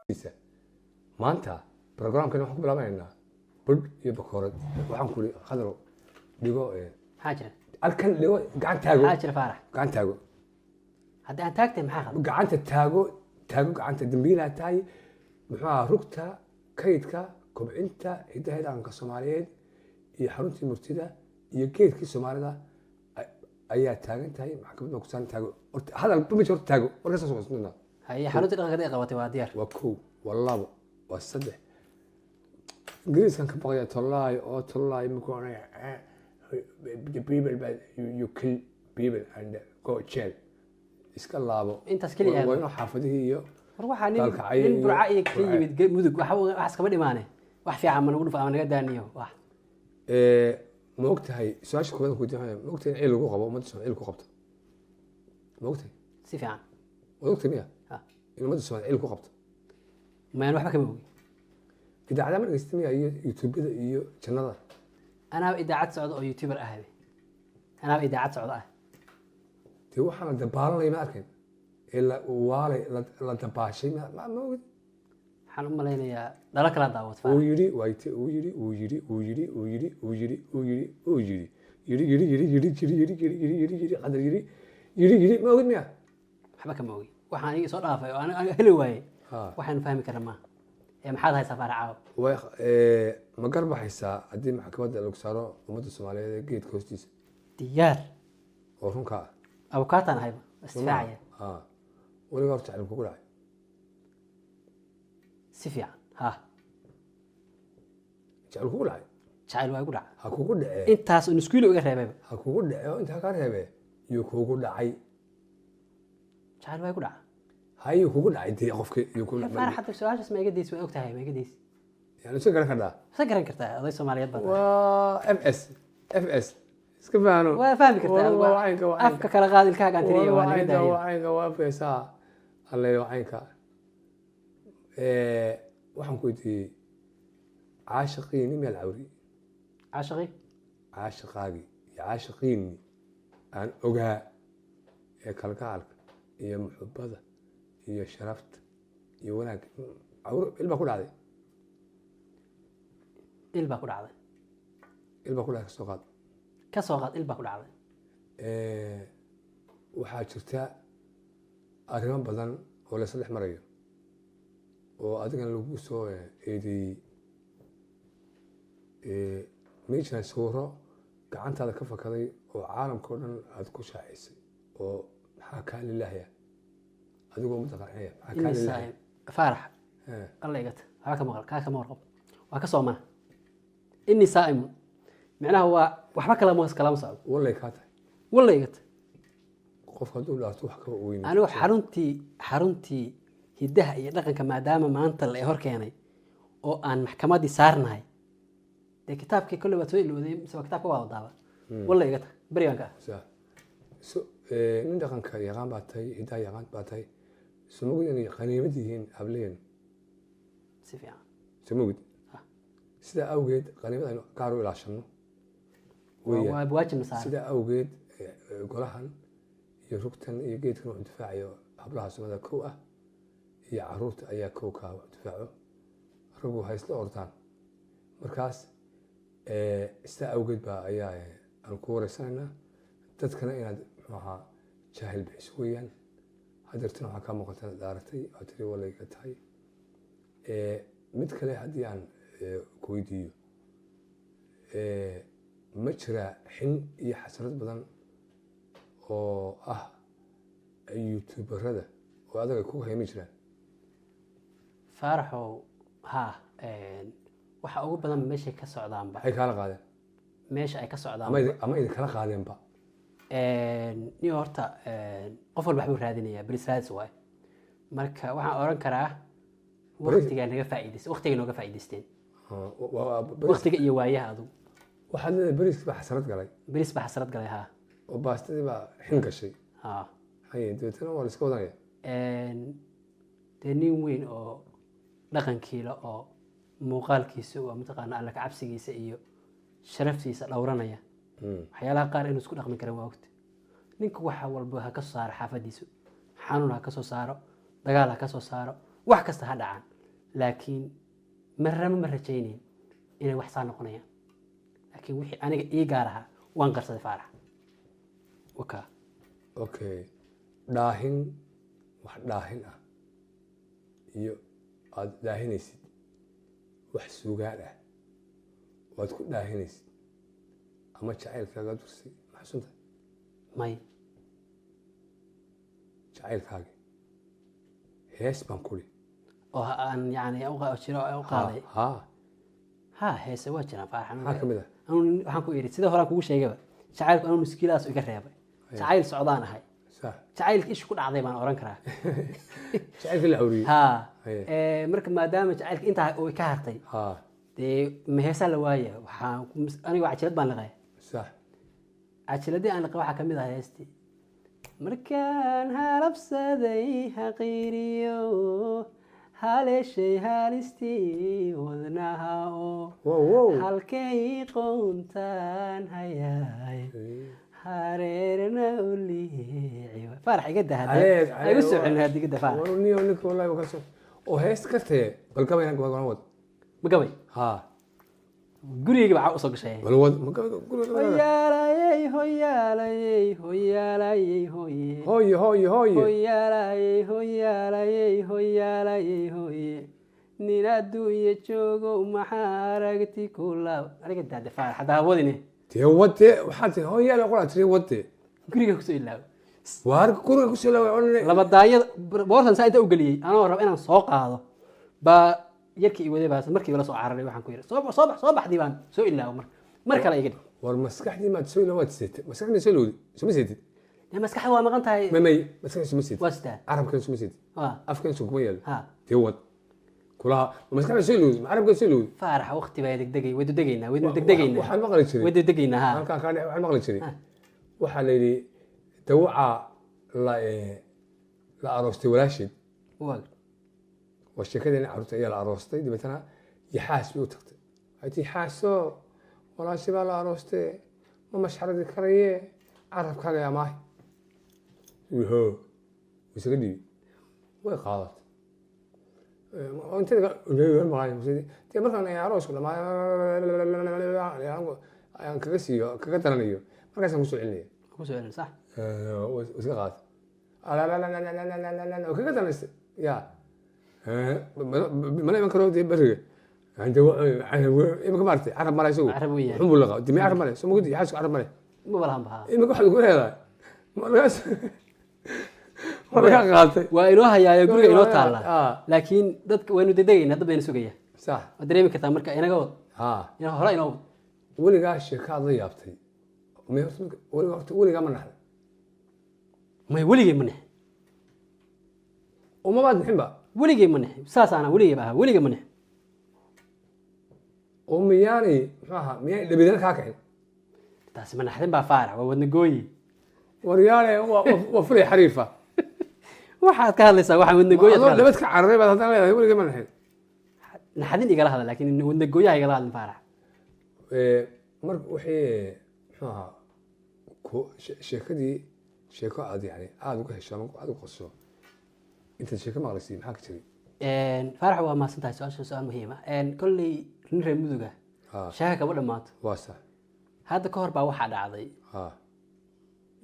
Hoostiisa. Maanta programkan waxaan ku bilaabanaynaa budh iyo bakoorad. Waxaan ku iri, Khadro, dhigo Maxaa jira? Halkan dhigo, gacan taago. Maxaa jira, Faarax? Gacan taago. Haddii aan taagtay, maxaa qaldan? Gacanta taago, taago gacanta. Dambiilaa tahay, muxuu ahaa, rugta kaydka kobcinta hidaha dhaqanka Soomaaliyeed iyo xaruntii murtida iyo geedkii Soomaalida ayaa taagan tahay. Maxkamadda ku saaran, taago horta. Hadal ma jiro, horta taago. Warka soo socda. Haye, xaruntii dhaqanka ay qabatay waa diyaar. Waa kow, waa labo, waa saddex. Ingiriiskan ka baqaya, tollaay oo tollaay, markuu oranaya, "The people, but you kill people and go jail." Iska laabo. Intaas keliya. Waa inuu xaafadihii iyo War waxaa nin Daalkacyo nin iyo Burca iyo ka Burca. yimid Mudug, wax waxaas kama dhimaane, wax fiican ma nagu dhufa ama naga daaniyo wax. Ma ogtahay su-aasha koowaad aan ku weydiinaya? Ma ogtahay in ciil lagu qabo ummadda Soomaali, ciil ku qabto? Ma ogtahay? Si fiican. Waad ogtahay miya? Ha. In ummadda Soomaali ciil ku qabto? Mayaan, waxba kama ogi. Idaacadaha ma dhegeysta miya, iyo YouTubada iyo jannada? Anaaba idaacad socda oo YouTuber ah, anaaba idaacad socda ah. Dee waxaa la dabaalanaya ma arkayn ee la waalay, la dabaashay, ma ogid? Waxaan u malaynayaa dhalo kala daawad. Uu Faarax. yidhi wayte, uu yidhi, uu yidhi, uu yidhi, uu yidhi, uu yidhi, uu yidhi, uu yidhi, yidhi, yidhi, yidhi, yidhi, yidhi, yidhi, yidhi, yidhi, yidhi, yidhi, Qadar yidhi, yidhi, yidhi. Ma ogid miya? Waxba kama ogi. Waxaan aniga soo dhaafay oo aniga heli waayey. Ha. Waxaynu fahmi karna maaha ee maxaad haysaa, Faarax, caawa? Way ma garbaxaysaa haddii maxkamadda lagu saaro ummadda Soomaaliyeed ee geedka hoostiisa? Diyaar. Oo runka ah? Abukaataan ahayba, isdifaacaya. Ha, weligaa horta jacayl kugu dhacay? Si fiican, ha. Jacayl kugu dhacay? Jacayl waa igu dhaca. Ha kugu dhacee. Intaas oo nuskuuli iga reebayba. Ha kugu dhacee oo intaa kaa reebee iyo kugu dhacay. Jacayl waa igu dhaca. Hayo, kugu dhacay dee qofki iyo kugu Faarax, hadda su-aashaas ma iga daysi? Waa og tahay, ma iga daysi? Yani iska garan kartaa. Sa garan kartaa, oday Soomaaliyeed baa tahay. Waa f s f s, iska fahano. Waa fahmi kartaa. Waa caynka, waa caynka. Afka kala qaad, ilkaaga aan tiriya, waa waa naga caynka. daayo. Waa caynka, waa feesaa alle, waa caynka. Waxaan ku weydiiyey, caashiqiini meel cawri? Caashiqi? Caashiqaagii iyo caashiqiini aan ogaa ee kalgacalka iyo muxubada iyo sharafta iyo wanaagga, cawro il baa ku dhacday? Il baa ku dhacday. Il baa ku dhacday, kasoo qaad. Ka soo qaad, il baa ku dhacday. Waxaa jirta arrimo badan oo laysla dhex marayo oo adigana lagu soo eedeeyey. Ma jiraan sawiro gacantaada ka fakaday oo caalamka oo dhan aada ku shaacisay oo maxaa kaa lilaahya, adigoo ummadda qancinaya, maxaa kaa Inay lilaahya? Faarax. Alla igata, waxba ka maqal, kaa kama warqabo, waa ka soomana. Innii saa'imun micnaha waa waxba kala ma kalama socdo. Wallay kaa tahay. Walla igata. Qofka hadduu dhaarto wax kaba weyne. Anigu xaruntii hiddaha iyo dhaqanka maadaama maanta la hor keenay oo aan maxkamaddii saarnahay, dee kitaabkii kolley waad soo ilowday mise waa kitaabka waa wadaaba. Walla igata, beri baan ka ah. So nin dhaqanka yaqaan baa tahay, hiddaha yaqaan baa tahay. Soo mogid inay qaniimad yihiin hableenu? Si fiican. Soo mogid? Ah. Sidaa awgeed qaniimad aynu gaar u ilaashano weeyaan. Waa waajibna saaran. Sidaa awgeed golahan iyo rugtan iyo geedkan wuxuu difaacayo hablaha Soomaalida kow ah iyo caruurta ayaa kow ka ah wax difaaco. Raggu ha isla ordaan markaas. Sidaa awgeed baa ayaa aan ku wareysanaynaa dadkana inaad, muxuu ahaa, jaahil bixiso weeyaan. Hadeertana waxaa kaa muuqata inaad dhaaratay oo tiri walayga tahay. Mid kale haddii aan ku weydiiyo, ma jiraa xin iyo xasrad badan oo ah YouTuberada oo adaga ku hayma jiraan? Faaraxow, haa, waxa ugu badan meeshay ka socdaanba. Maxay kaala qaadeen? Meesha ay ka socdaan. Ama idinkala qaadeenba? Niyo horta qof walba waxbuu raadinayaa, beris raadis waaye. Marka waxaan oran karaa waqtigaa naga faa'iidays, waqtiga nooga faa'iidaysteen. Waqtiga iyo waayaha adugu. Waxaad leedahay beriskii baa xasrad galay. Beris baa xasrad galay, haa. Oo baastadii baa xin gashay. Haa. Haye, dabeetana waa la iska wadanaya. Dee nin weyn oo dhaqankiila oo muuqaalkiisa waa mataqaana alla ka cabsigiisa iyo sharaftiisa dhowranaya, waxyaalaha qaar inuu isku dhaqmi karin waa ogta. Ninka waxa walba ha ka soo saaro xaafadiisu, xanuun ha ka soo saaro, dagaal ha ka soo saaro, wax kasta ha dhacaan. Laakiin marnaba ma rajaynayn inay wax saa noqonayaan, laakiin wixii aniga ii gaar ahaa waan qarsaday, Faarax, waka. Okay, dhaahin, wax dhaahin ah iyo aada dhaahinaysid wax sugaan ah oo aad ku dhaahinaysid ama jacaylkaaga dursi, ma xasuntahay? May. Jacaylkaagi hees baan kuli. Oo aan yani jiro u qaaday? Ha. Ha, heese waa jiraan, Faarax. Maxaa ka mid ah? Anuu waxaan ku idhi, sida horaan kugu sheegaba, jacaylku anuu nuskiilahaas iga reebay, jacayl socdaan ahay. Jacaylka ishu ku dhacday baan oran karaa. Jacaylka la awriyey. Ha. Haye. Marka maadaama jacaylka intaa uu ka hartay, dee ma heesaa la waaya? Waxaan aniga cajalad baan liqay. Cajaladii aan liqay waxaa kamid ah heestii markaan halabsaday haqiiriyo haleeshay halistii wadnaha oo wow wow halkay qoontaan hayaay hareerna u liici. Faarax, iga dah. Aleeg. Igu soo celin hadda, iga dah, Faarax. War niyo, ninka wallahi waa ka soo oo hees kartee, bal gabayna gabay wad. Ma gabay? Ha. Gurigayga baa usoo gashay. Bal wad, ma gabay guriga? Hoyaalayey, hoyaalayey, hoyaalayey, hoye. Hooye, hooye, hooye. Hoyaalayey, hoyaalayey, hoyaalayey, hoye, nin adduunye joogo maxaa aragti ku laab. Aniga daade, Faarax, hadda hawadine. Dee wade, waxaa tiri hooyaala qolaa tiri wade. Guriga kusoo ilaawo. Waar guriga kusoo laaway odhanay. Laba daayada boorsan saa inta u geliyey anoo raba inaan soo qaado baa yarkii i waday baa markiiba la soo cararay. Waxaan ku yidhi soo soo bax, soo baxdii baan soo ilaawo. Mar mar kale iga dhig. War maskaxdii maad soo ilaa waad seetay, maskaxdii soo ilowday, suma seetid? Dee maskaxda waa maqan tahay. May, maskaxdii suma seetid? Waa sitaa. Carabkan suma seetid? Waa. Afkan soo kuma yaalo? Ha. Dee wad kulaha, maskaxda soo ilowday, ma carabkan soo ilowday? Faarax, waqti baa degdegay, way dedegaynaa, waynu degdegaynaa. Waxaan maqli jiray Way dedegaynaa, ha. Halkaan kaa waxaan maqli jiray, waxaa la yidhi dawaca la la aroostay walaasheed. Waag. Waa sheekadeena carruurta ayaa la aroostay, dabeetana yaxaas bay u tagtay. Waxay tii, yaxaaso, walaashay baa la aroostay, ma mashxaradi karaye, carabkaaga amaahi ho. Isaga dhiibi, way qaadatay. Dee markaan aroosku dhamaayo ayaan kaga siiyo, kaga daranayo, markaasaan kusoo celinaya. Ku soo celin, sax. Iska qaadatay, kaga daranaysay ya mana iman karo dee beriga imika, maaragtay, carab male isagu. Carab weeyaan. Xun buu laqaa dimi, carab male soo magudi, xaasku carab male. Ma balahan ba, ha. Imika waxaad ku leedahay ma laga qaatay? Waa inoo hayaayo, guriga inoo taalla. Laakiin dadka waynu dedegaynaa, dad bayna sugaya. Waad dareemi kartaa, marka inaga wad. Ina hore inoo wad. Weligaa sheekaad la yaabtay may horta weligaa, horta weligaa ma naxday? May, weligay ma nixin. Uma maad nixinba? Weligay ma nixin, saasaana weligay ba ahaa, weligay ma nixin. Oo miyaanay, muxuu ahaa, miyaanay dhabidana kaa kicin? Taasi ma naxdin baa, Faarax? Waa wadnagooyi. Waryaale, waa fulay xariifa. Waxaad ka hadlaysaa waxaan wadnagooyi aad ka adoo hadlaysaa. dhabad ka cararay baad haddana leedahay weligay ma naxin. Naxdin igala hadla, laakiin wadnagooyaha igala hadlin, Faarax. Mar wixii, muxuu ahaa, ku sheekadii, sheeko aad yani aada uga hesho ama aada u qoso intaad sheeko maqlaysay, maxaa ka jiray? Faarax, waa mahadsan tahay, su-aasha su-aal muhiim ah. Kolley nin reer Muduga sheeka kama dhammaato. Waa sax. Hadda ka hor baa waxaa dhacday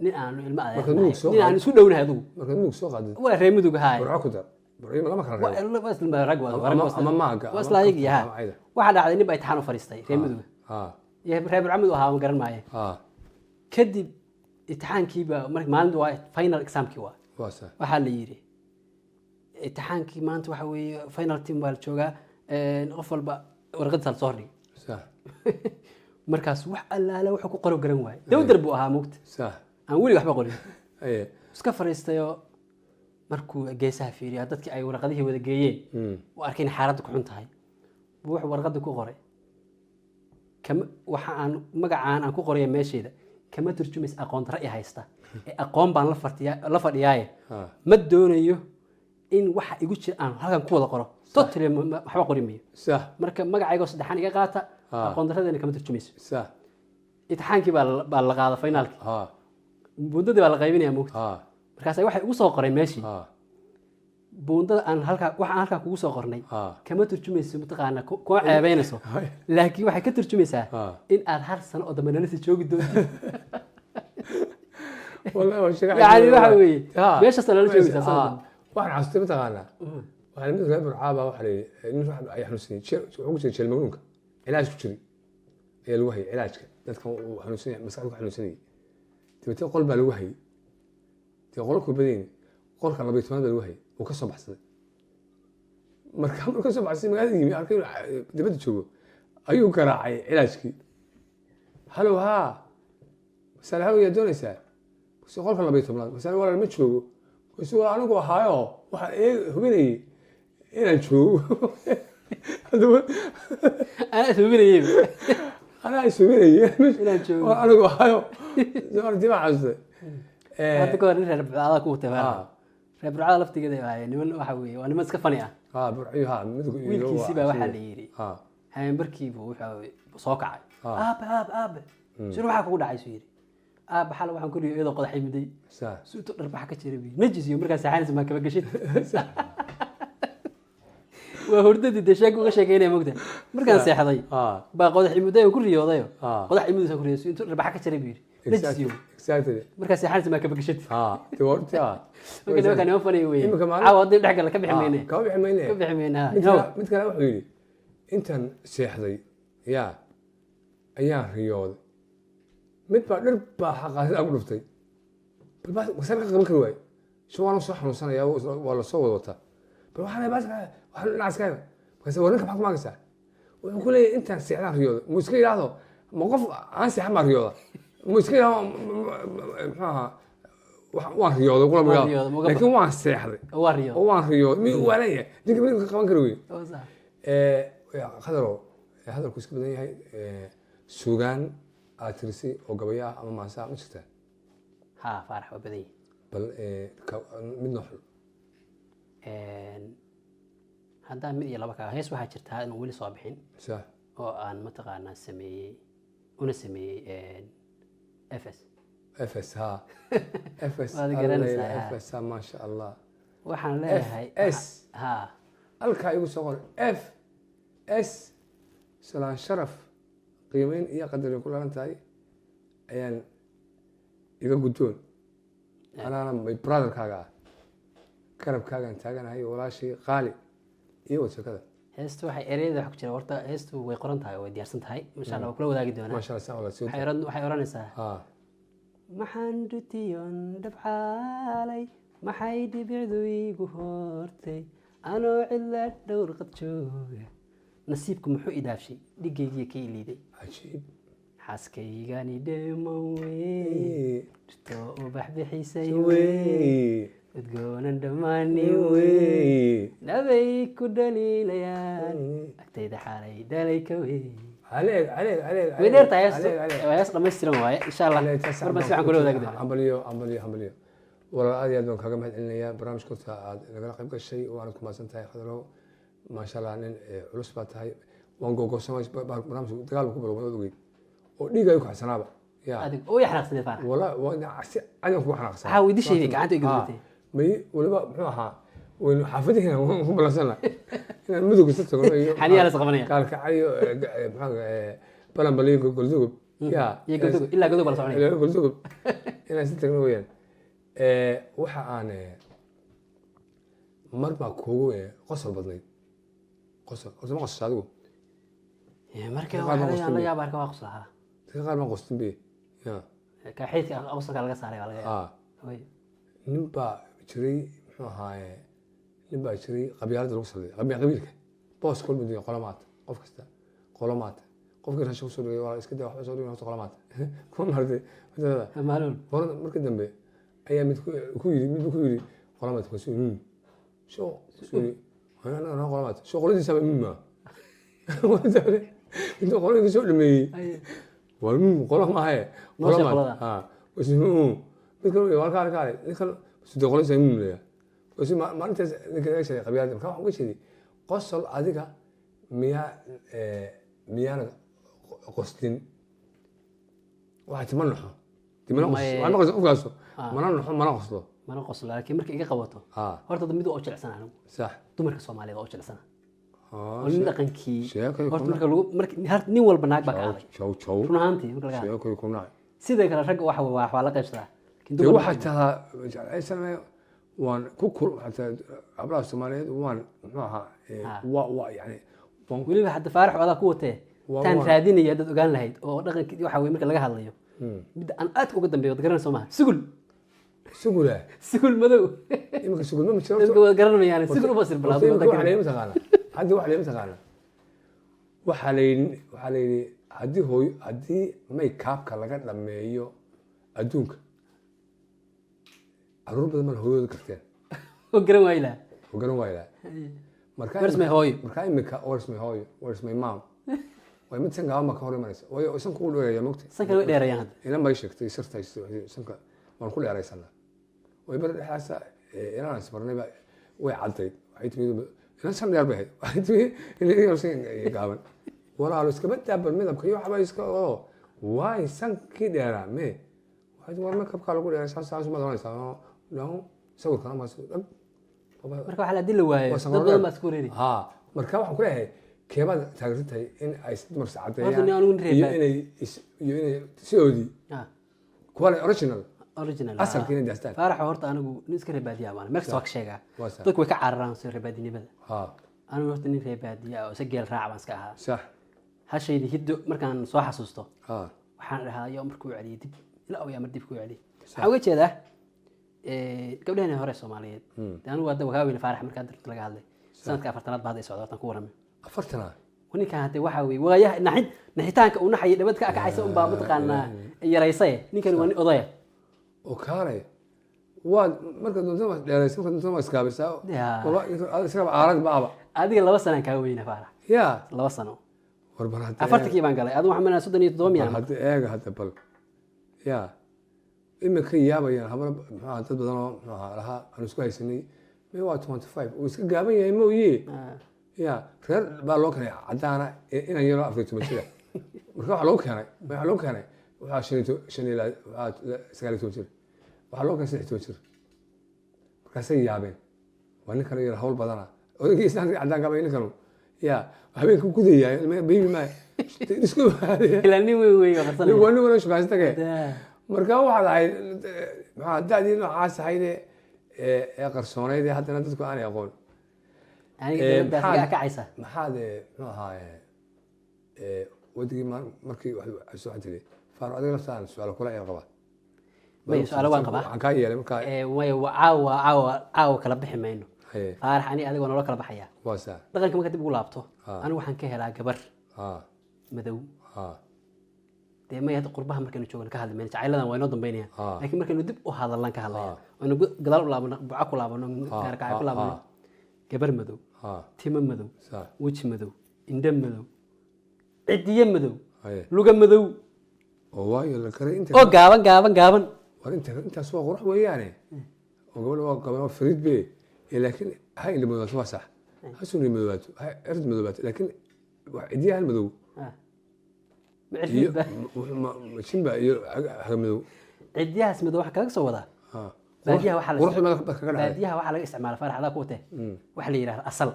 nin aanu ilmo adeer Markaad Mudug soo nin aanu isku dhownahay adigu. Markaad Mudug soo qaadid. Waa reer Mudug haay. Burco ku dar, Burco lama kala reebo. Waa isla rag, waa ama maaga, waa isla ayagii, ha. Ama cayda. Waxaa dhacday nin baa imtixaan u fadhiistay reer Muduga iyo reer Burcamud ahaa, ma garan maaye. Kadib imtixaankiiba marka maalinta waa final examkii waa. Waa sax. Waxaa la yidhi imtixaankii maanta waxa weeye final team baa la joogaa, qof walba warqadiisa la soo hordhigay. Markaas wax allaale wuxuu ku qoro garan waaye, dawdar buu ahaa mugta. Aan weli waxba qorin. Iska fadhiistayoo markuu geesaha fiiriyo dadkii ay warqadihii wada geeyeen uu arkay in xaaladdu ku xun tahay buu wuxuu warqadda ku qoray, kama waxa aan magacaan aan ku qoraya meesheeda kama turjumaysa aqoon darro i haysta ee aqoon baan la fartiyaa la fadhiyaaye, ma doonayo in waxa igu jira aan halkan ku wada qoro totally, waxba qori mayo. Marka magacaygoo saddexaan iga qaata, aqoon darradeena kama turjumayso. Imtixaankii baa la qaada, finaalkii, muddadii baa la qaybinaya mugta. Markaas waxay ugu soo qoreen meeshii. Buundada aan halkaa, waxa aan halkaa kugu soo qornay kama turjumayso, mataqaanaa, kuma ceebeynayso, laakiin waxay ka turjumaysaa in aad hal sano oo dambe nala sii joogi doontid. Wallahi waa sheeko Yani cajiib. Waxa weeye, meeshaas nala joogaysaa sanad dambe. Waxaan xasustay, mataqaanaa, waxaan mid reer Burcaaba, waxaa la yidhi nin ruux ayaa xanuunsanayay, wuxuu ku jiray jeel magnuunka, cilaaj ku jiray ayaa lagu hayay, cilaajka dadkan uu xanuunsanayay, maskaxda ku xanuunsanayay. Dabeetna qol baa lagu hayay, dee qolalku badayni, qolka 12aad baa lagu hayay. Wuu ka soo baxsaday. Marka markuu ka soo baxsaday magaalada yimi, arkay inuu dibadda joogo, ayuu garaacay cilaajkii: "Halow, haa, masaale, halow, yaa doonaysaa?" Bas qolka 12aad. Masaale, walaal, ma joogo. Bas waa anigu ahaayo, waxaan hubinayay inaan joogo. Haddaba anaa is hubinayeyba. Anaa is hubinayay inaan joogo. Waa anigu ahaayo, dibaa xasustay. Hadda ka hor nin reer Burcada ku watay baa, reer Burcada laftigeeda ay ahaayeen niman, waxa weeye waa niman iska fani ah. Ha, Burciyo, ha, midgu iyo Wiilkiisii baa waxaa la yidhi habeenbarkiibu wuxuu soo kacay: "Aabe, aabe, aabe." Sir waxaa kugu dhacay? Suu yidhi: "Aabe, xal waxaan ku riyay iyadoo qodaxay muday suuto dharbaxa ka jira." Bi najis iyo markaa seexanaysa maa kaba gashid, waa hurdadii dee sheeg uga sheekeynaya mogta. "Markaan seexday baa qodax imuday oo ku riyoodayo, qodax imudaysa ku riyooday, intuu dharbaxa ka jiray." Buu yidhi najis iyo markaa seexanaysa maa kaba gashid. Ha, dee waa runtii, ha. Marka nimanka niman fanaya weye. Iminka Caawa haddii dhex gala ka bixi mayne. Kama bixi mayne. Ka bixi mayne, ha. Mid kale wuxuu yidhi: "Intaan seexday yaa ayaan riyooday, mid baa dhir baa xaqaasida ku dhuftay, bal baa wasaan ka qaban kari waaye, si waana soo xanuunsanaya, waa lasoo wada wataa, bal waxaan baas waxaan dhinacaas ka markaas, war ninka maxaad ku maagaysaa?" Wuxuu ku leeyahay: "Intaan seexdaan riyooday." Muu iska yidhaahdo ma qof aan seexan baa riyooda? Muu iska yidhaahdo muxuu ahaa waan riyooday qula Waan ma riyooday, ma uga laakiin waan seexday waa riyooday oo waan riyooday, miyuu waalan yahay ninka? Midka ka qaban kari weye. Oo sax. Khadarow, hadalku iska badan yahay. Sugaan aad tirisay oo gabaya ah ama maansa ma jirtaa? Ha, Faarax, waa badan yihin. Bal mid noo xul. Haddaan mid iyo laba kaa hees, waxaa jirtaa inuu weli soo bixin oo aan mataqaanaa sameeyey, una sameeyey FS. FS, ha, FS. Waad garanaysaa, ha. FS, ha, maasha Allah. Waxaan leeyahay S. Ha. Halkaa igu soo qor FS. Salaan sharaf, qiimeyn iyo qadarin ku dhalan tahay ayaan iga guddoon. Anaana my brotherkaaga ah, garabkaagaan taaganahay, walaashay qaali iyo wad sheekada. Heestu waxay ereyada wax ku jira, horta heestu way qoran tahay oo way diyaarsan tahay, insha Allah waa kula wadaagi doonaa. Maasha Allah, saan wala soo Waxay oranaysaa: Maxaan dhutiyon dhabxaalay, maxay dhibicdu iigu hortay, anoo cidla dhowr qad jooga, nasiibku muxuu idaafshay, dhigaygiiyo ka iliiday. Cajiib. Xaaskaygani dheeman wey, dhirtoo ubax bixisay wey, udgoonan dhammaani wey, nabay ku dhaliilayaan agtayda, xaalay dhalay ka wey. Caleeg, caleeg, caleeg. Way dheer tahay heestu. Caleeg, caleeg. Waa hees dhammaystiran waaye, insha Allah mar baan si fiican kula wadaagi doonaa. Hambaliyo, hambaliyo, hambaliyo, walaal. Aad iyo aad baan kaaga mahad celinayaa barnaamijka horta aad nagala qayb gashay, waanad ku mahadsan tahay, Khadarow. Maasha Allah, nin culus baa tahay. Waan googoosan barnaamijku, dagaal buu ku bilowmay, waad ogeyd, oo dhiig ayuu kaxsanaaba ya. Adig oo yaxnaaqsaneed, Faarax. Wala waa si caadi aan kugu xanaaqsanaa. Waxaa weydiishay gacanta iga gudatay. May waliba muxuu ahaa, waynu xaafadihiina waan ku ballansana inaan mudug isa tagno iyo Xaniyaa la is qabanaya. Gaalkacyo, muxuu Balanbaliyo, Goldugub ya. Iyo Goldugub, ilaa Goldugub baa la soconaya. Ilaa Goldugub inaan isa tagno weyaan. Waxa aan mar baa kuugu qosol badnayd, qosol horta ma qososha adigu? Marka Qaar baan waxaa qostin la be. Yaaba arka waa qoslahaa. Dadka qaar baan qostin be ya. Ka xididka qosolka laga saaray baa laga yaaba. Way. Nin baa jiray, muxuu ahaaye, nin baa jiray qabyaaladda lagu salday, qabiilka boos kolba dunya, qola maata, qof kasta qolo maata, qofkii raashin kusoo dhigay waa iska daa, waxba soo dhigin horta, qola maata kuma maartay wadada. Maaluun. Qolada markii dambe ayaa mid ku yidhi, mid ku yidhi qola maata kasu sho suu yidhi anaga qola maata sho qoladiisaba maa intuu qoladii soo dhameeyey. Waa qolo maahaye. Noo sheeg qolada. Mid kale waa kaale kaale, nin kale sidee qoladiisa leeyahay. Bas maalintaas ninka laga sheegay qabyaalada, marka waxaan uga jeeday qosol adiga miyaa miyaana qoslin? Waxaa tima naxo, timana May- waxaa maqlaysa qofkaaso mana naxo, mana qoslo. Mana qoslo, laakiin marka iga qabato, horta mid waa u jilicsana anigu. Dumarka Soomaaliyeed waa u jilicsana oo nin dhaqankii Sheekay horta marka lagu marka nin walba naag baa ka adag. Jow jow. Run ahaantii marka laga hadlo. Sheekay ku nacay. Sidoo kale ragga waxa waa la qaybsadaa, laakiin dee dumarka waxaa tahaa jeclaysanaya waan ku kul xataa hablaha Soomaaliyeed waan muxuu ahaa waa yani waan weliba hadda Faarax adaa ku watee taan raadinaya haddaad ogaan lahayd oo dhaqankii waxa weye marka laga hadlayo midda aan aadka uga dambeeyo waad garanaysa maaha, sugul. Sugula. Sugul madow. Iminka sugul ma jiro. Dadka waad garanayaan sugul u fasir Horta balaad. iminka waxa layima taqaana hadda, waxa layima taqaana waxaa la yidhi haddii hooyo, haddii maykaabka laga dhameeyo adduunka, caruur badan baan hooyooda garteen. Oo garan waayi lahaa. Oo garan waayi lahaa. Marka Where's my hooyo? Marka imika where's my hooyo, where's my mom, way mid san gaaban baa ka hor imanaysa, waayo sanka u dheereeya mogta. Sanka way dheereeyaan hadda. Inan bay sheegtay sirta sanka waan ku dheeraysanaa, way bar dhexaasa inaan isbarnay ba way caddayd, waxay timi inan san dheer bay ahayd, waxay timi inan san gaaban, walaalo iskama daabal midabka iyo waxba iska oo waay sankii dheeraa me, waxay timi war makeupkaa lagu dheeray, saas saas umaad oranaysaa oo dhaho sawirkana maas dhag. Marka waxaa la haddii la waayo Waa dad sanqaro badan dheer. Baa isku wareeri. Ha, marka waxaan ku leeyahay keebaad taageersan tahay in ay dumar Horta iscadeeyaan nin anigu nin iyo reer inay iyo inay sidoodii kuwa le original original asalka inay daastaan. Faaraxa horta anigu nin iska reer baadiya baan, meel kasta waa ka sheegaa. Waa sax. Dadku way ka cararaan soo reer baadinimada. Anigu horta nin reer baadiya ah oo isa geel raac baan iska ahaa. Hashaydi hiddo markaan soo xasuusto waxaan dhahaa yaa markuu celiyay dib ilaa yaa mar dib kuu celiyay. Waxaan uga jeedaa gabdhaheenii hore Soomaaliyeed. Dee anigu hadda waa weyne Faarax markaa darta laga hadlay sanadka 40aad baa hadda i socda hortaan ku warramay. 40-a. Ninkan hadde waxaa weye waayaha naxid naxitaanka uu naxaya dhabad ka kacaysa unbaa mataqaanaa yaraysaye, ninkani waa nin odaya. Oo kaalay, waad marka doontada waad dheeraysa, marka doontada waad iskaabisaa. Isagaba aarag baaba. Adiga 2 sanaan kaa weyna Faarax. Ya. 2 sano. War bal hadda 40-kii baan galay, adigu waxaan maleynayaa 37 bal miyaan. Hadda eega hadda bal ya imika yaabayaan hablo muxuu ahaa dad badan oo muxuu ahaa lahaa aan isku haysanay may waa 25 uu iska gaaban yahay mooye. Ya reer baa loo keenay caddaana inan yaroo 14 jira, marka waxaa loo keenay waxaa shan iyo shan iyo waxaa 19 jir, waxaa loo keenay 13 jir, markaasay yaabeen waa nin kale yar hawl badana odaygii islaanka caddaanka bay ninkanu ya habeenka gudayaa baby ma isku Ilaa nin weyn weyn oo qarsanaya. Waa nin wala shukaansatage. Marka waxaad ahayd maxaa da'dii noocaas ahayd ee qarsoonayd ee haddana dadku aanay aqoon. Aniga dowladdaas iga kacaysa. Maxaad muxuu ahaa wadigii markii waxaad tiri Faaro adiga laftaan su-aalo kula ayaan qabaa. Maya, su'aalo waan qabaa. Waxaan kaa yeelay markaa. Maya, waa caawa caawa caawa kala bixi mayno. Haye. Faarax, ani adiga waa nolo kala baxayaa. Waa saa. Dhaqanka marka dib ugu laabto, anigu waxaan ka helaa gabar madow. Dee maya, hadda qurbaha markaynu joogno ka hadli mayno, jacayladan waa inoo dambeynaya, laakiin markaynu dib u hadallaan ka hadlaya aynu gadaal u laabano, buca ku laabano, gaarkacyo ku laabano, gabar madow, timo madow, weji madow, indho madow, cidiyo madow, luga madow. Oo waayo la karay inta oo gaaban gaaban gaaban. War inta intaas waa qurux weeyaane, oo gabadha waa gabadha waa fariid be. Laakiin ha indha madoobato waa sax, ha sunni madoobato, ha cird madoobato, laakiin wax cidiyahan madow Ma iyo cirfidba. Jimba iyo haga madow. Cidiyahaas madow waxaa kaga soo wadaa baadiyaha waxaa la quruxda madax kaga dhacday. Baadiyaha waxaa laga isticmaala, Faarax adaa ku watee, waxa la yidhahda asal.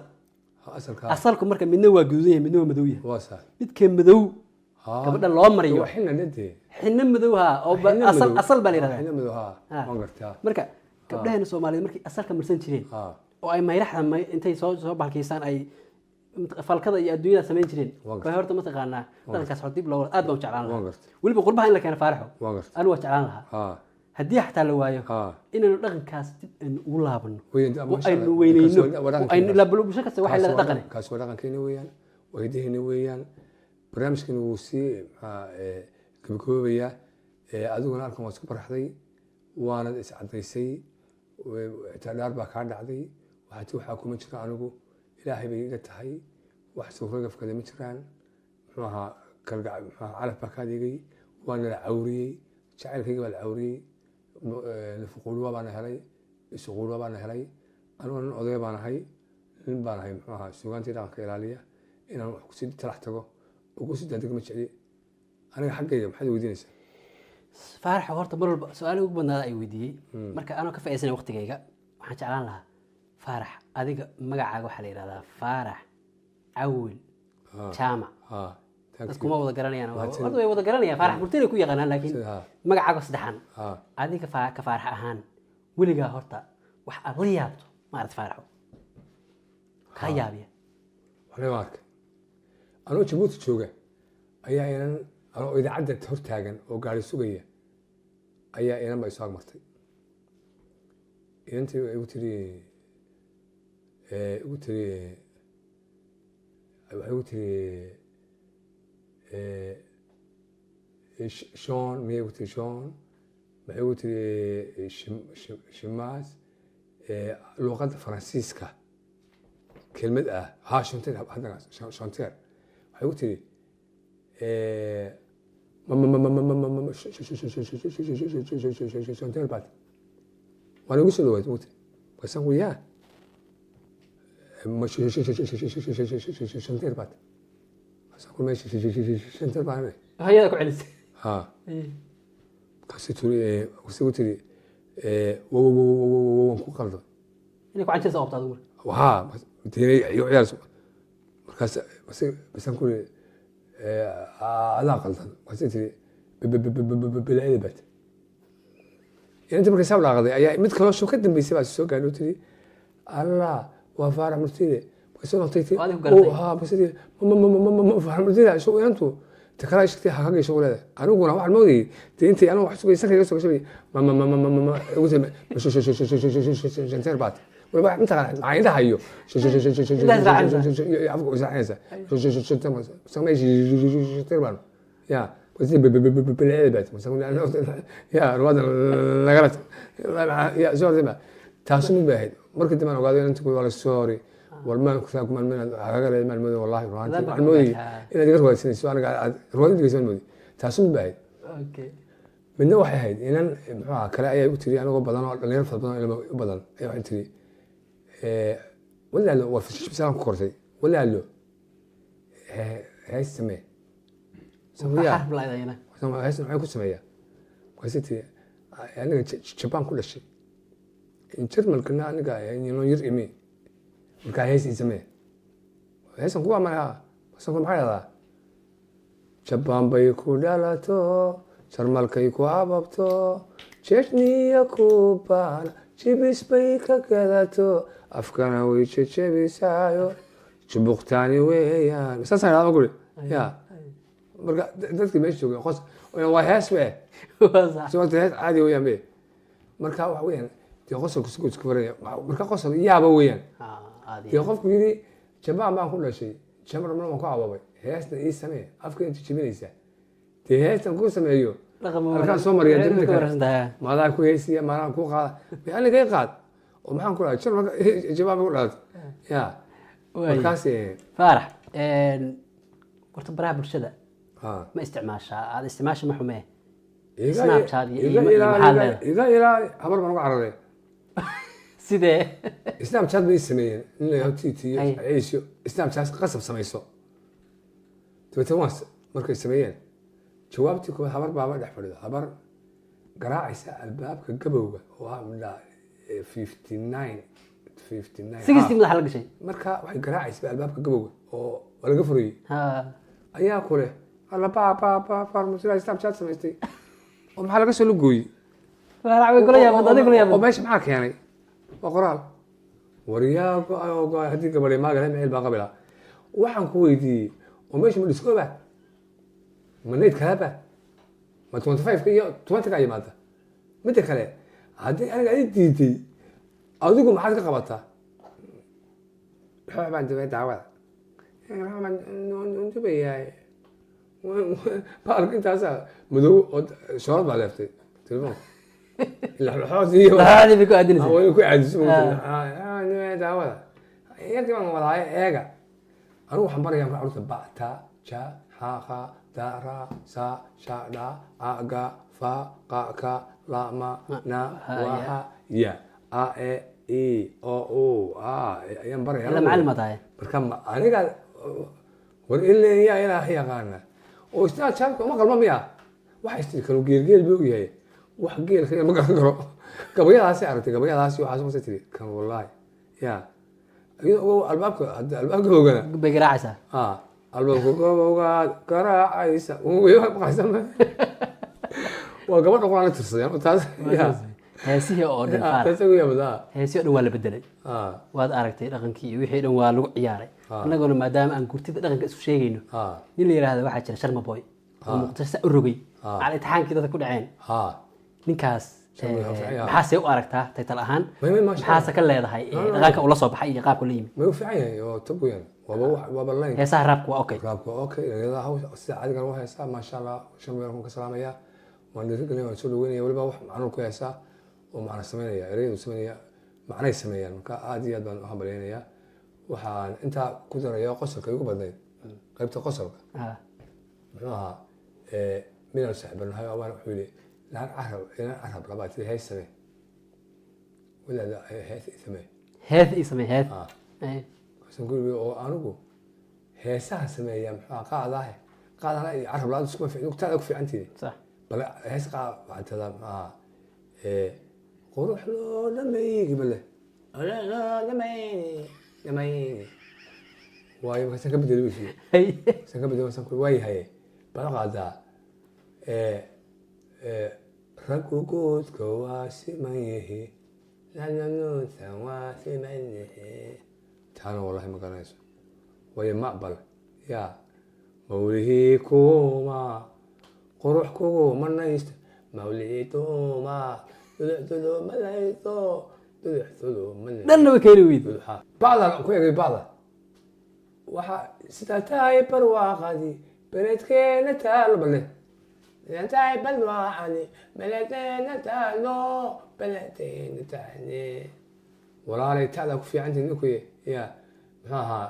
Asalka. Asalku marka midna waa guduudan yahay, midna waa madow yahay. Waa sax. Midka madow gabadha loo mariyo. Waa xilna dhintee. Xinno madow ha oo asal asal baa la yidhahdaa. Xilna madow ha. Waan gartaa. Marka gabdhaheena Soomaaliyeed markay asalka marsan jireen oo ay mayraxda intay soo balkiisaan ay falkada iyo adduunyada samayn jireen Waan bay horta mataqaanaa dhaqankaas hor dib loo aad baan u jeclaan Waan lahaa. gartay. Weliba qurbaha in la keeno Faaraxo Waan gartay. anigu waa jeclaan lahaa haddii xataa la waayo inaynu dhaqankaas dib aynu ugu laabano oo aynu weyneyno oo aynu ilaa bulsho kasta waxay leedahay dhaqane. Kaas waa dhaqankeena weeyaan, waa hidaheena weeyaan. Barnaamijkeena wuu sii maxaa gabagaboobayaa. Adiguna halkan waa isku baraxday, waanad iscadaysay, xitaa dhaar baa kaa dhacday, waxaa ti waxaa kuma jiro anigu ilaahay bay iga tahay, wax sawiro gafkada ma jiraan, muxuu ahaa kalgac, muxuu ahaa calaf baa kaa dhigay, waana la cawriyey, jacaylkayga baa la cawriyey, nafuquulwa baana helay, isuquulwa baana helay. Anigu nin odaya baan ahay, nin baan ahay muxuu ahaa suugaantii dhaqanka ilaaliya, inaan wax kusii talax tago oo kusii daadego ma jecli. Aniga xaggayga maxaad weydiinaysaa? Faarax, horta mar walba su-aalaha ugu badnaada ay weydiiyey, marka anoo ka faa'iidaysanaya waqtigayga, waxaan jeclaan lahaa, Faarax, adiga magacaaga waxaa la yidhahdaa Faarax Cawil Jaamac. Thank Dadku you. ma wada garanayaan. Mahadsanid. Horta way wada garanayaan, Faarax Murtile ku yaqaanaan, laakiin magacaaga saddexan, adiga ka Faarax ahaan, weligaa horta wax aad la yaabto ma aragti, Faaraxo, kaa yaabiya? Waxna waan arkay. Anoo Jabuuti jooga ayaa inan, anoo idaacadda hortaagan oo gaari sugaya, ayaa inan ba isoo agmartay. Inantii igu tiri igu tiri waxay igu tiri Sean miyay igu tiri? Sean waxay igu tiri Shimaas, luqadda Faransiiska kelmad ah. Ha, chanteur, haddana chanteur. Waxay igu tiri chanteur baad waana igu soo dhawaad igu tiri. Markaasaan ku yaa chanteur baad. Markaasaan ku meesha chanteur baan. Hayada ku celisay? Ha. Markaasay tiri, markaasay igu tiri waan ku qalday. Inay ku canjirsa qabto adigu marka? Haa, tiinay iyo ciyaar. Markaas basaan ku iri adaa qaldan. Markaasay tiri bilaayada baad. Inanta markay saa dhaqday ayaa mid kaloo soo ka dambeysay baa soo gaadhay oo tiri, "Allah, waa Faarax Murtile." Markaasay noqotay tiri. Waa adigu garatay. Ha, markaasay tiri Faarax Murtile isagoo inantu ta kale ay sheegtay ha kaga isagoo leedahay. Aniguna waxaan moodayay dee intay anigu wax sugay sanka iga soo gashay ma ugu tiri chanteur baad. Waliba mataqaana maxaa indhaha iyo afka israacinaysa chanteur baan ya ya ruwaada nagala ya soo taasu mid bay ahayd. Markii dambe aan ogaaday inanta waa la sorry, war maan kusaa kumaan inaad kaga leedahay maan mooday. Wallahi ruwaantii waxaan moodayay inaad iga ruwaadsanayso, aniga aad ruwaad dhigayso maan moodayay. Taasu mid bay ahayd. Midna waxay ahayd inan muxuu ahaa kale ayaa igu tiri, anagoo badan oo dhalinyaro fara badan oo ilmo u badan ayaa waxay tiri, "Walaalo, waa fashish bisaan ku kortay, walaalo hees samee." Xarf la ayana. Hees maxay ku sameeyaa? Markaasay tiri, "Aniga Jabaan ku dhashay, Jarmalkana aniga inoo yar imi, markaa hees ii samee." Heesan kuwa amana heesan ku maxay dhahdaa? Jabaan bay ku dhalato, Jarmalkay ku ababto, Jejniya ku baana, jibis bay ka gadato, afkana way jejebisaayo, jubuqtaani weeyaan. Saasaan idhahdaa guri ya. Marka dadkii meesha joogay qos waa hees be. Waa sax. Soo hees caadi weeyaan be. Marka waxa weeyaan dee qosolku si isku faraya. Marka qosol yaaba weeyaan. Aad dee qofku yidhi Jabaan baan ku dhashay, Jamarna waan ku ababay, heesna ii samee, afka inta jebinaysaa dee heestan ku sameeyo halkaan soo mariya dibna ka kale. Warsan tahay. Maadaa ku heesiya, maadaan ku qaada, aniga i qaad oo maxaan ku dhahay Jarmalka Jabaan bay ku dhalatay ya. Markaas Faarax, horta baraha bulshada ma isticmaashaa? Aad isticmaasha ma xumee? Snapchat iyo iga iyo maxaa ilaali leedahay? Iga ilaali, habar baan uga cararay. Sidee? Snapchat bay sameeyeen in la yaho tt iyo Hay. ciisyo Snapchat qasab samayso. Dabeetana waan markay sameeyeen jawaabtii koowaad, habar baaba dhex fadhida, habar garaacaysa albaabka gabowga oo ah midhaa 59 59. 60 madaxa la gashay. Marka waxay garaacaysa albaabka gabowga oo waa laga furayey ayaa ku leh, "Alla baa baa baa, farmasila Snapchat samaystay oo maxaa laga soo lugooyey?" Faarax way kula yaabad, adiga kula oo yaabad. Meesha maxaa keenay? Waa qoraal waryaa go-ay oo go-ay. Haddii gabadhay maagale micil baa qabila. Waxaan ku weydiiyey oo meesha ma disco-ba, ma night club-ba, ma 25 ka iyo 20 ka yimaada? Midda kale, haddii aniga adi diiday, adigu maxaad ka qabataa? Waxaa baan dubay daawada, waxaa baan dubayaa baalka intaasa madow oo shoorad baa leeftay telefoonka ila xoos iyo Laxaadii bay ku aadinaysaa. Waa inay ku caadiso daawada yarkii baan wadaaye. Eega, anigu waxaan barayaa marka carruurta ba ta ja xa xa da ra sa sha dha a ga fa qa ka la ma na wa ha ya a e i o u a ayaan baraya. Ila macallin ma tahay? Marka aniga war ileen yaa Ilaah yaqaana oo Snapchat uma qalma miya? Waxay tiri kanu geelgeel buu ogyahay, wax geelka ma garan karo. Gabayadaasi aragtay, gabayadaasi waxaas markay tiri kan wallaahi ya iyadoo ogow albaabka, hadda albaabka ogana bay garaacaysaa. Ah, albaabka gobowgaad garaacaysa way maqlaysa, waa gabadha quraan la tirsaday taas ya. Heesihii oo dhan, Faarax. Taas ugu yaabada. Heesihii oo dhan waa la bedelay. Waad aragtay, dhaqankii iyo wixii dhan waa lagu ciyaaray. Annaguna maadaama aan gurtida dhaqanka isku sheegayno, nin la yidhaahdo waxaa jira Sharma Boy oo Muqdisho sa u rogay cala imtixaankii dadka ku dhaceen. Ninkaas Sharma Boy, fiican yahay. Maxaase u aragtaa taytal ahaan? May, maasha. Maxaase ka leedahay dhaqanka ula soo baxay iyo qaabka la yimid? May, u fiican yahay oo tab weeyaan, waaba waaba line. Heesaha raabka waa okay. Raabka okay, dhalinyarada hawsha sida caadigan u heesaa, maasha Allah. Shan meel kun ka salaamaya, waan dhiirigelinaya, waan soo dhaweynaya. Weliba wax macno ku heesaa oo macno sameynaya, ereyadu sameynaya macnay sameeyaan. Marka aad iyo aad baan u hambalyeynaya. Waxaan intaa ku daraya qosolka igu badnayd, qaybta qosolka. Muxuu ahaa midaan saaxiibanahay abaan wuxuu yidhi laan carab, ilaan carab labaa tiri hees samee, wadaada hees i samee. Hees ii samee, hees. Markaasaan ku yidhi oo anigu heesaha sameeya muxuu ahaa qaadaahe, qaadana iyo carab la-aadu iskuma fiicin, taada ku fiicantiidi. Bal hees qaad, waxaa tirahdaa muxuu ahaa qurux loo dhameeyey bale loo dhameeyey dhameeyey waayo. Markaasaan ka bedelay buu yidhi. Markaasaan ka bedelay, markaasaan ku yidhi waayahay, bal qaadaa raggu guudka waa siman yihi, lananuusa waa siman yihi. Taana wallahi ma garanayso waayo maqbal ya mawlihii kuma qurux kugu manaysto, mawlihii tuuma duducdudu malayso, duducdudu malayso. Dhanna wa keeni weydi. Bacdan ku egay, bacda waxa sidaa tahay barwaaqadii beledkeena taalo, bale sidaa tahay barwaaqadii beledkeena taalo, beledkeena taale. Walaalay tacdaa ku fiicantihi ninku ya muxuu ahaa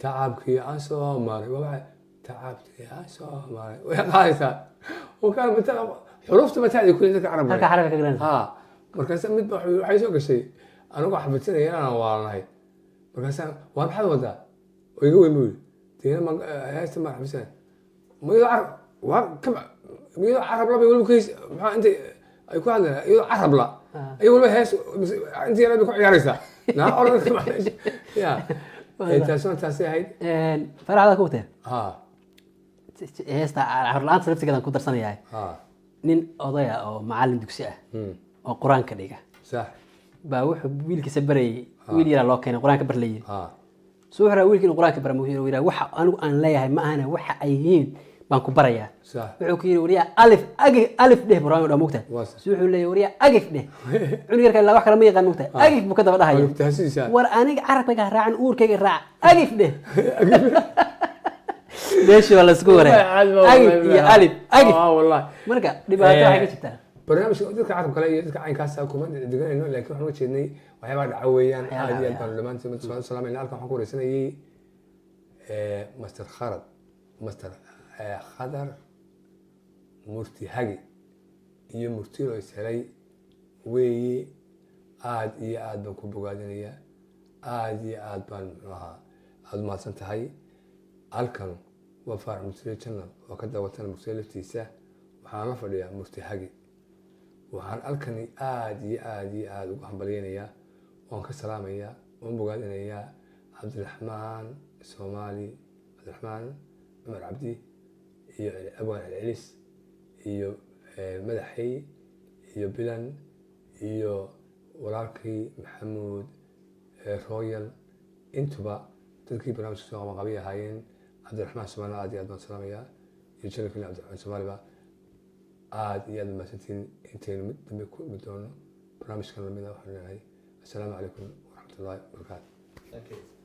tacabkii aan soo maray, waa maxay tacabkii aan soo maray? Way qaadaysaa oo kaan xuruufta matacdii kuli dadka carab. Halka xarafka ka garanaysa. Ha, markaasa mid ba waxay soo gashay anigoo xafidsanayo inaan waalanahay. Markaasaan waar maxaad wadaa oo iga weyn buu yidhi, deena ma heesta maan xafidsanay, mayadoo carab waar kama iyadoo carab la bay weliba ku heys, maxaa intay ay ku hadlayaan iyadoo carab la ay weliba hees intii yara bay ku ciyaaraysaa naa ordan ya. Taasuna taasay ahayd. Faraxda ku wateen. Ha. Heesta carab la-aanta laftigeedan ku darsanayaa. Nin odaya oo macallin dugsi ah oo qur-aanka dhiga baa wuxuu wiilkiisa barayay, wiil yaraa loo keenay qur-aanka bar layiri. Soo wuxuu rabaa wiilka inuu qur-aanka bara, wuxuu yidhi waxa anigu aan leeyahay ma ahane, waxa ay yihiin baan ku barayaa. Wuxuu ku yidhi wariyaa alif agif alif dheh, qur-aanka dhaa mogtahay. Waa sax. So wuxuu leeyahay wariyaa agif dheh, cunug yarka ilaa wax kale ma yaqaan mogtahay, agif buu ka daba dhahaya. Taasiisa. War aniga carabkayga ha raacin, uurkayga raac, agif dheh. Meeshii waa laisku wareegay, agif iyo alif agif. Wallahi. Marka dhibaato waxay ka jirtaa barnaamijka dadka carabka kale iyo dadka caynkaasa kuma deganayno, laakiin waxaan uga jeednay waxyaabaa dhaca weeyaan. Waxyaabaa aad iyo aad dhaca. Baanu dhammaantiin soo salaamayna. Halkan waxaan ku wareysanayay master kharad, master Khadar Murti Hagi iyo Murtilo is helay weeye. Aad iyo aad baan ku bogaadinayaa, aad iyo aad baan muxuu ahaa aada umahadsan tahay. Halkan waa Faarax Murtile Channel oo ka daawatana Murtile laftiisa. Waxaan la fadhiyaa Murti Hagi. Waxaan halkani aad iyo aad iyo aad ugu hambalyeynayaa oon ka salaamayaa oon bogaadinayaa Cabdiraxmaan Soomaali, Cabdiraxmaan Cumar Cabdi iyo Abwaan Celcelis iyo Madaxey iyo Bilan iyo walaalkii Maxamuud Royal, intuba dadkii barnaamijka soo qaban qabay ahaayeen. Cabdiraxmaan Soomaali aad iyo aad baan salaamayaa iyo channelkii Cabdiraxmaan Soomaaliba. Aad iyo aad mahadsantihiin. Intaynu mid dambe ku imi doono barnaamijkan lamida, waxaan leenahay assalaamu calaykum waraxmatullaahi wabarakaatu. Thank you.